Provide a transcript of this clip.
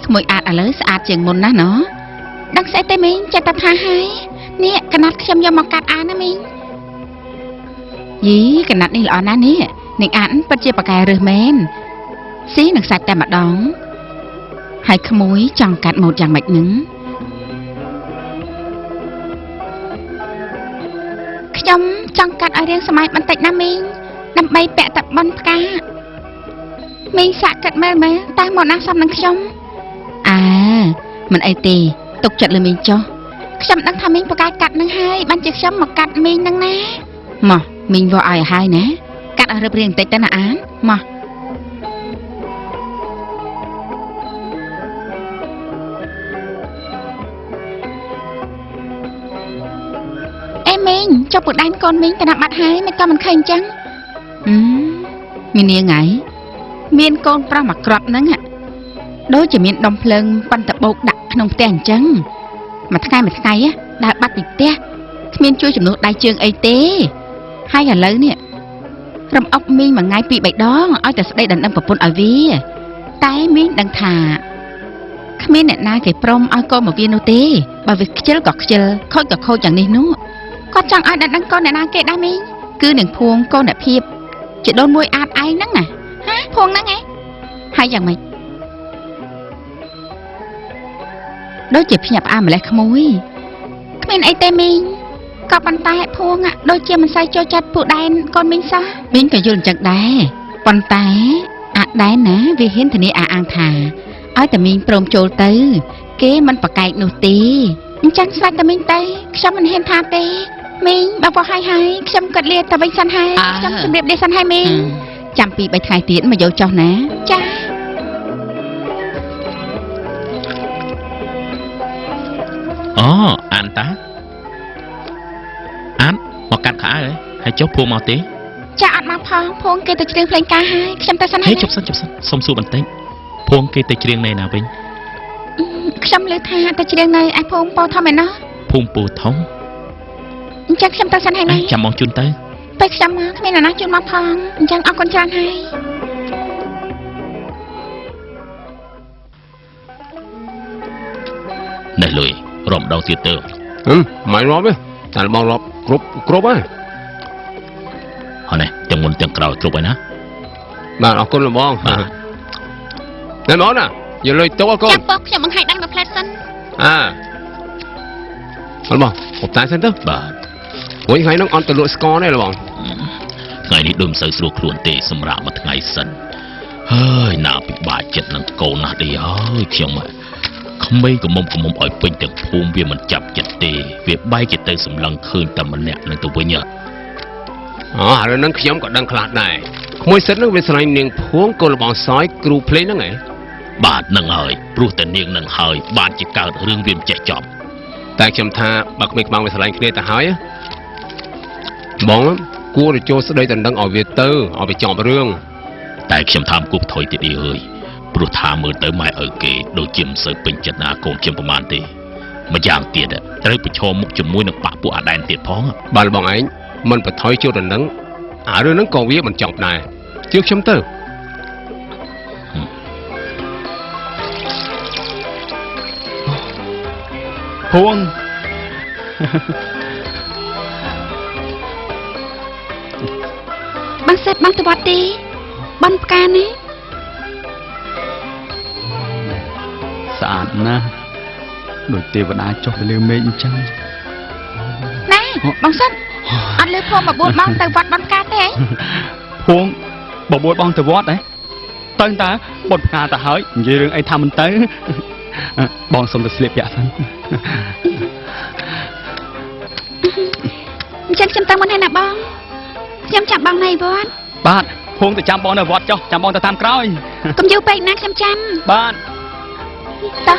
ក្មួយអាតឥឡូវស្អាតជាងមុនណាស់ណដឹងស្អីទេមីងចេះតែថាហើយនេះកណាត់ខ្ញុំយកមកកាត់អានណាមីងយីកណាត់នេះល្អណាស់នេះនាងអានពិតជាប៉កែរើសមែនស៊ីនឹងសាច់តែម្ដងហើយក្មួយចង់កាត់ម៉ូតយ៉ាងម៉េចនឹងខ្ញុំចង់កាត់ឲ្យរៀងសម័យបន្តិចណាមីងដើម្បីពាក់តបនផ្កាមីងសាក់កាត់មើលមើលតើមកណាសមនឹងខ្ញុំអើមិនអីទេទុកចិត្តលើមីងចុះខ្ញុំដឹងថាមីងប្រកាសកាត់នឹងហើយបានជាខ្ញុំមកកាត់មីងនឹងណាមកមីងវល់ឲ្យហើយណាកាត់ឲ្យរៀបរៀងបន្តិចទៅណាអានមកអេមីងចុះពូដែនកូនមីងទៅណាបាត់ហើយមិនក៏មិនឃើញអញ្ចឹងមីនាងហើយមានកូនប្រុសមួយគ្រាប់ហ្នឹងដូចជាមានដុំភ្លើងប៉ុនតបោកដាក់ក្នុងផ្ទះអញ្ចឹងមួយថ្ងៃមួយថ្ងៃដើរបាត់ពីផ្ទះគ្មានជួយជំនួសដៃជើងអីទេហើយឥឡូវនេះរំអុកមីងមួយថ្ងៃពីរបីដងឲ្យតែស្ដីដណ្ដឹងប្រពន្ធឲ្យវាតែមីងដឹងថាគ្មានអ្នកណាគេព្រមឲ្យកូនមកវានោះទេបើវាខ្ជិលក៏ខ្ជិលខូចក៏ខូចយ៉ាងនេះនោះគាត់ចង់ឲ្យដណ្ដឹងកូនអ្នកណាគេដែរមីងគឺនឹងភួងកូនអ្នកភាពជាដូនមួយអាតឯងហ្នឹងណាហាភួងហ្នឹងឯងហើយយ៉ាងម៉េចដូចជាភ្ញាក់ផ្អើលម្លេះក្មួយគ្មានអីទេមីងក៏ប៉ុន្តែភួងដូចជាមិនសូវចូលចិត្តពួកដែនកូនមីងសោះមីងក៏យល់អញ្ចឹងដែរប៉ុន្តែអាដែនណាវាហ៊ានធានាអះអាងថាឲ្យតែមីងព្រមចូលទៅគេមិនប្រកែកនោះទេអញ្ចឹងស្រេចតែមីងទៅខ្ញុំមិនហ៊ានថាទេមីងបើបោះហើយហើយខ្ញុំកាត់លាទៅវិញសិនហើយខ្ញុំជម្រាបលាសិនហើយមីងចាំពី3ថ្ងៃទៀតមកយកចុះណាចាអូអានតាអានមកកាត់ខោអាវហើយចុះភួងមកទេចាអត់មកផងភួងគេទៅច្រៀងភ្លេងការហើយខ្ញុំទៅសិនហើយជប់សិនជប់សិនសុំសួរបន្តិចភួងគេទៅច្រៀងនៅណាវិញខ្ញុំលើថាទៅច្រៀងនៅឯភូមិពោធំឯណោះភូមិពោធំអញ្ចឹងខ្ញុំទៅសិនហើយណាចាំមកជូនទៅពេលខ្ញុំមកគ្មានអ្នកណាជូនមកផងអញ្ចឹងអរគុណច្រើនហើយនេះលុយរំដងទៀតទៅមិនរាប់ទេតែបងរាប់គ្រប់គ្រប់ហើយហើយនេះទាំងមុនទាំងក្រោយគ្រប់ហើយណាបាទអរគុណបងបាទណែបងណាយកលុយទៅអរគុណចាំបងខ្ញុំបង្ហាញដៃមកផ្លែតសិនអើអរបងអបតែសិនទៅបាទវិញថ្ងៃហ្នឹងអត់ទៅលក់ស្ករទេបងថ្ងៃនេះដូចមិនសូវស្រួលខ្លួនទេសម្រាប់មួយថ្ងៃសិនហើយណាពិបាកចិត្តនឹងកូនណាស់ទេហើយខ្ញុំក្មេងកមុំកមុំឲ្យពេញទាំងភូមិវាមិនចាប់ចិត្តទេវាបែកជាទៅសម្លឹងឃើញតែម្នាក់នឹងទៅវិញអូឥឡូវហ្នឹងខ្ញុំក៏ដឹងខ្លះដែរក្មួយសិតហ្នឹងវាស្រឡាញ់នាងភួងកូនលបងសយគ្រូភ្លេងហ្នឹងឯងបាទនឹងហើយព្រោះតែនាងនឹងហើយបានជាកើតរឿងវាមិនចេះចប់តែខ្ញុំថាបើក្មេងក្បាំងវាស្រឡាញ់គ្នាទៅហើយបងគួរទៅចូលស្ដីដណ្ដឹងឲ្យវាទៅឲ្យវាចប់រឿងតែខ្ញុំថាគប់ថយទៀតអីអើយព្រោះថាមើលទៅម៉ែឪគេដូចជាមិនសូវពេញចិត្តណាកូនខ្ញុំប្រហែលទេម្យ៉ាងទៀតត្រូវប្រឈមមុខជាមួយនឹងបាក់ពួកអាដែនទៀតផងបាទបងឯងមិនបថយចូលដណ្ដឹងអារឿងហ្នឹងក៏វាមិនចប់ដែរជឿខ្ញុំទៅភួងបងសេតបងទៅវត្តទេបនផ្កានេះស្អាតណាស់ដូចទេវតាចុះទៅលើមេឃអញ្ចឹងណែបងសិនអត់លើភួងបបួលបងទៅវត្តបនផ្កាទេភួងបបួលបងទៅវត្តហ៎ទៅតាបនផ្កាទៅហើយនិយាយរឿងអីថាមិនទៅបងសុំទៅស្លៀកពាក់សិនអញ្ចឹងខ្ញុំទៅមុនហើយណាបងខ្ញុំចាំបងនៅវត្តបាទភួងទៅចាំបងនៅវត្តចុះចាំបងទៅតាមក្រោយកុំយូរពេកណាខ្ញុំចាំបាទតោះ